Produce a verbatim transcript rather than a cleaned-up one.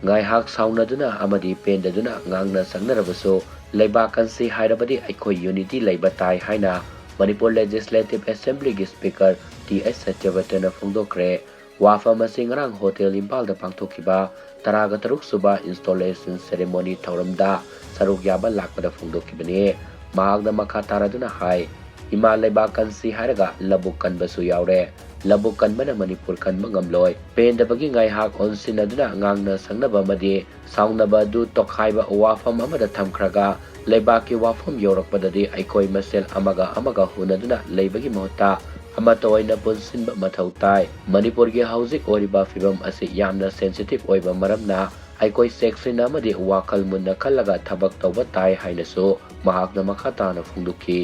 ꯉꯥꯏꯍꯥꯛ ꯁꯥꯎꯅꯗꯨꯅ ꯑꯃꯗꯤ ꯄꯦꯟꯗꯗꯨꯅ ꯉꯥꯡꯅ ꯁꯛꯅꯔꯕꯁꯨ, ꯂꯩꯕꯥꯛ ꯀꯟꯁꯤ ꯍꯥꯏꯔꯕꯗꯤ ꯑꯩꯈꯣꯏ unity ꯂꯩꯕ ꯇꯥꯏ ꯍꯥꯏꯅ ꯃꯅꯤꯄꯨꯔ Legislative Assemblyꯒꯤ Speaker ꯇꯤ ꯑꯩꯆ ꯁꯇ꯭ꯌꯕ꯭ꯔꯇꯅ ꯐꯣꯡꯗꯣꯛꯈ꯭ꯔꯦ꯫ ꯋꯥꯐꯝ ꯑꯁꯤ ꯉꯔꯥꯡ ꯍꯣꯇꯦꯜ ꯏꯝꯐꯥꯜꯗ ꯄꯥꯡꯊꯣꯛꯈꯤꯕ ꯇꯔꯥꯒ ꯇꯔꯨꯛ ꯁꯨꯕ installation ceremony ꯊꯧꯔꯝꯗ ꯁꯔꯨꯛ ꯌꯥꯕ ꯂꯥꯛꯄꯗ ꯐꯣꯡꯗꯣꯛꯈꯤꯕꯅꯤ꯫ ꯃꯍꯥꯛꯅ ꯃꯈꯥ ꯇꯥꯔꯗꯨꯅ ꯍꯥꯏ, ꯏꯃꯥ ꯂꯩꯕꯥꯛ ꯀꯟꯁꯤ ꯍꯥꯏꯔꯒ ꯂꯧꯕꯨꯛ ꯀꯟꯕꯁꯨ ꯌꯥꯎꯔꯦ꯫ ꯂꯧꯕꯨꯛ ꯀꯟꯕꯅ ꯃꯅꯤꯄꯨꯔ ꯀꯟꯕ ꯉꯝꯂꯣꯏ꯫ ꯄꯦꯟꯗꯕꯒꯤ ꯉꯥꯏꯍꯥꯛ ꯑꯣꯟꯁꯤꯟꯅꯗꯨꯅ ꯉꯥꯡꯅ ꯁꯛꯅꯕ ꯑꯃꯗꯤ ꯁꯥꯎꯅꯕ ꯑꯗꯨ ꯇꯣꯈꯥꯏꯕ ꯋꯥꯐꯝ ꯑꯃꯗ ꯊꯝꯈ꯭ꯔꯒ, ꯂꯩꯕꯥꯛꯀꯤ ꯋꯥꯐꯝ ꯌꯧꯔꯛꯄꯗꯗꯤ ꯑꯩꯈꯣꯏ ꯃꯁꯦꯜ ꯑꯃꯒ ꯑꯃꯒ ꯍꯨꯟꯅꯗꯨꯅ ꯂꯩꯕꯒꯤ ꯃꯍꯨꯠꯇ ꯑꯃꯠꯇ ꯑꯣꯏꯅ ꯄꯨꯟꯁꯤꯟꯕ ꯃꯊꯧ ꯇꯥꯏ꯫ ꯃꯅꯤꯄꯨꯔꯒꯤ ꯍꯧꯖꯤꯛ ꯑꯣꯏꯔꯤꯕ ꯐꯤꯕꯝ ꯑꯁꯤ ꯌꯥꯝꯅ sensitive ꯑꯣꯏꯕ ꯃꯔꯝꯅ, ꯑꯩꯈꯣꯏ ꯆꯦꯛꯁꯤꯟꯅ ꯑꯃꯗꯤ ꯋꯥꯈꯜ ꯃꯨꯟꯅ ꯈꯜꯂꯒ ꯊꯕꯛ ꯇꯧꯕ ꯇꯥꯏ ꯍꯥꯏꯅꯁꯨ ꯃꯍꯥꯛꯅ ꯃꯈꯥ ꯇꯥꯅ ꯐꯣꯡꯗꯣꯛꯈꯤ꯫